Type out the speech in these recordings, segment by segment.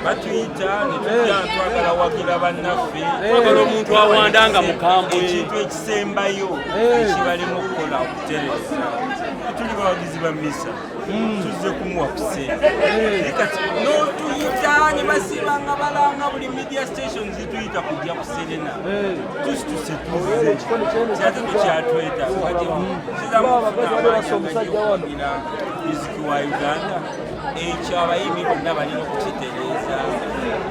Batuyita netujja, twagala wagira bannaffe. Twagala omuntu awanda nga mukambwe. Ekintu ekisembayo ekibalimu okukola okutereeza, tuli bawagizi ba misa, tuzze kumuwa ku ssente. Naye kati n'otuyita ne basiiba nga balanga buli media station zituyita kujja ku Serena, tusituse tuzze kyate tukyatwetaaga. Kati kizamu kufuna amaanyi agajja okuwagira muziki wa Uganda. Ekyo abayimbi bonna balina okukitereeza.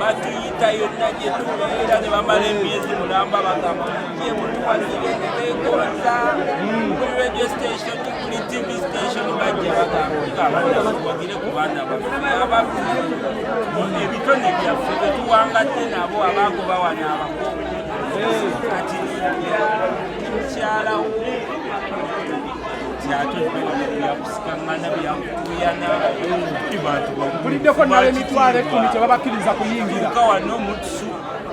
Batuyita yonna gye tubeera ne bamala emyezi mulamba bagamba mujje mutuwagire, ne beegonza buli radio station, buli TV station, bajja bagamba abaana tuwagire ku baana baffe abaffe, ebitone byaffe betuwangadde nabo abagoba wano abako. Kati mukyalawo ate byakusikangana, byakutuyana, tuli bantu. Mpuliddeko nala 100,000 tebabakkiriza kuyingira. Tuuka wano mutusu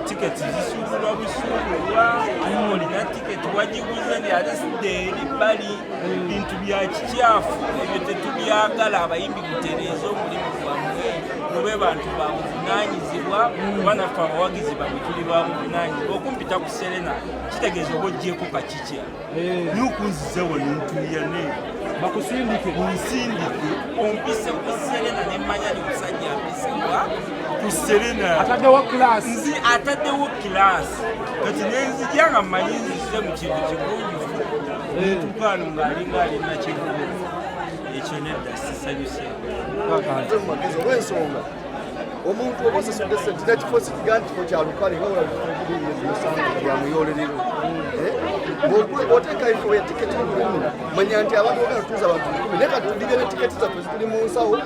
tiketi zisuubulwa busuubulwa, olina tiketi wagiguze ni ate sidde eri bbali. Bintu bya kikyafu ebyo tetubyagala. Abayimbi mutereeze omulimu gwammwe, mube bantu babuvunanyizibwa, kuba naffe abawagizi bamwe tuli babuvunanyizibwa. Okumpita ku Serena kitegeeza oba oggyeko kakikya, naye okunziza wano ntuyane. Bakusindike. Onsindike ompise ku Serena nemmanya ni musajja mpisewa ku Serena. Ataddewo class. Nzi ataddewo class. Kati nenzija nga mmanyi nzize mu kintu kigunjufu, nentukaano ng'alinga alina kivugo ekyo. Nedda, sisanyuse. Nze mu magezi, olw'ensonga omuntu oba osasudde sente nekifo sikiga nti kifo kya lukale nga olabirimusango bya muyolerero. Bw'oteeka ifo ya tiketi 10,000, manya nti abantu bagala tutuuza abantu 1000, naye kati tudibye ne tiketi zaffe zituli mu nsawo.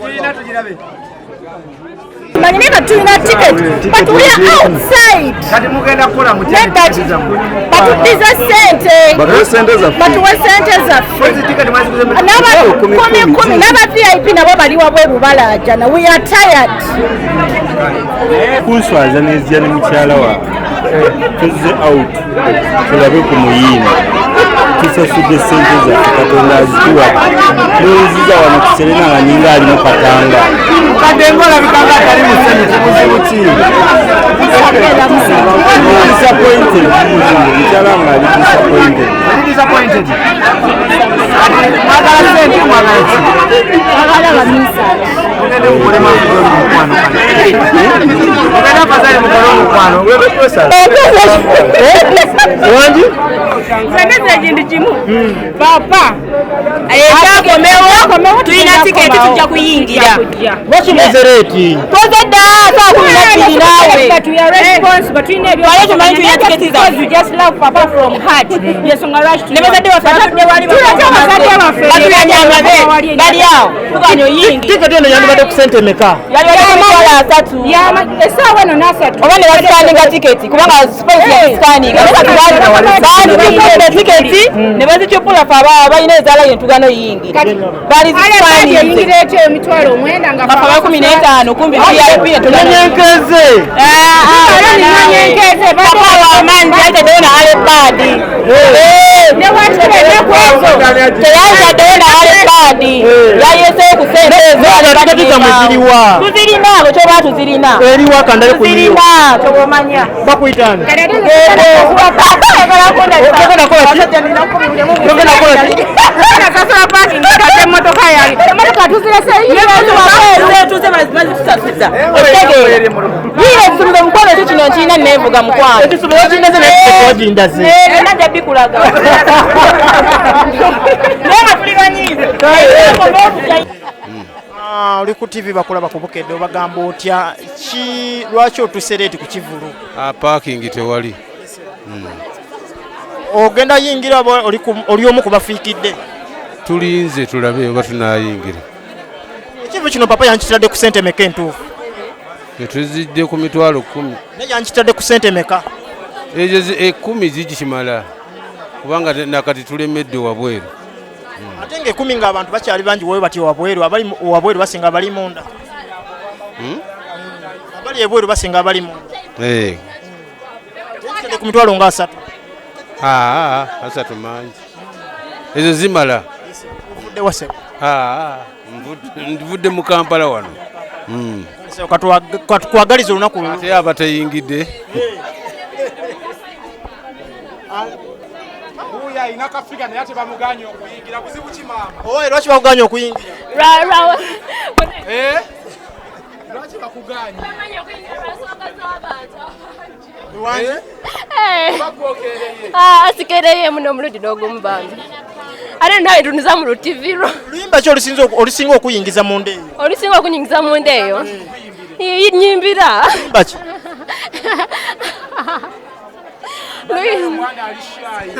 Tulina tugirabe. Manyi naye nga tulina ticket, but we are outside. Kati mugenda kukola mutya? Nedda, batuddize sente. Batuwe sente zaffe. Batuwe sente zaffe. Ezi tiketi mwaziguze mu N'aba kumi kumi n'aba VIP nabo bali wabweru balaajana. We are tired. Kunswaza nezija ne mukyala wange, tuzze out tulabe ku muyimbi, tusasudde sente zaffe, Katonda azituwa, nonziza wano ku Serena nga ninga alimu katanga. Kadde ng'olabika nga atali musanyufu, buzibu ki? Disappointed, muzungu, mukyala wange ali disappointed. Oli disappointed? Kati mwagala sente, mwagala ki? Twagala bamisa. Mugende mukole mangu omukwano. Mugende afadhali mukole omukwano. Wangi. Nze ekintu kimu, papa. Ekyakomewo, tulina tiketi, tujja kuyingira. Lwaki muze late? Tuze dda saa 12 naawe. But we are responsible. Tulina ebyo. Wali tumanyi tulina tiketi zaffe. We just love papa from heart. Yensonga lwaki Ne bazadde baffe batudde wali. Tulete abazadde baffe. Batulanye amabe bali awo tuganya oyingira. Tiketi eno yandibadde ku sente meka? Yali 30,000. Essaawa eno n'asatu. Oba ne basikaninga tiketi, kubanga sikaninga bandibidde tiketi ne bazicyupula fe aba balina ezaalayo netugana oyingira bali Alebadi zisikaninze. Eyingira etyo 90,000 nga Bafa ba 15 kumbi VIP netugana. Nyenkeze. Nyenkeze. Papa wamaanyi teyayitaddeyo na alebaadi. Ne wakitebe nekwezo. Teyayitaddeyo na alebaadi, yayeseyo ku sente ezo. Tiketi zammwe ziriwa? Tuzirina, bwe kyoba tuzirina. Eriwa kandale ku yiyo? Tuzirina, kyobomanya. Bakuyitani? Ogenda kukola ki? Ogenda kukola ki? Nasasula parking, kati emmotoka yange, emmotoka tuzirese. Tuze bazitusasulira, otegeera? Yiye ekisumuluzo mukwano, ekyo kino nkirina, neevuga mukwano. Ekisumuluzo kindaze naye tiketi wagindaze. Byonna nja bikulaga, naye nga tuli banyiize. Ah, oli ku TV, bakulaba ku Bukedde, obagamba otya ki lwaki otuse late ku kivulu? Ah, parking tewali. Ogenda yingira oba oli omu ku bafiikidde? Tulinze tulabe oba tunayingira. Ekivu kino papa yankitadde ku sente meka entuufu? Tetuzidde ku 10,000. Naye yankitadde ku sente meka? Ezo 10,000 zigikimala, kubanga nakati tulemedde wabweru. Ate nga 10 ng'abantu bakyali bangi wowe bati wabweru, abali wabweru basinga abali munda. Abali ebweru basinga abali munda. Eh, Yankitadde ku mitwalo nga 30. Ah, 30 mangi, ezo zimala. Ovudde wasebo? Ah, nvudde mu Kampala wano. Katukwagaliza olunaku. Ate aba teyingidde. Wuuyo alina kafiga naye ate bamuganye okuyingira. Buzibu ki, maama? Oye, lwaki bakuganye okuyingira? Eh? Lwaki bakuganye? Eh? Bakwokereye. Asikereye muno omulundi n'ogumu bambi, ate nawe tunuza mu lutivi lwo. Luyimba ki olusinga okuyingiza munda eyo? Olusinga okunyingiza munda eyo nyimbira. Luyimba ki? Omwana ali shy.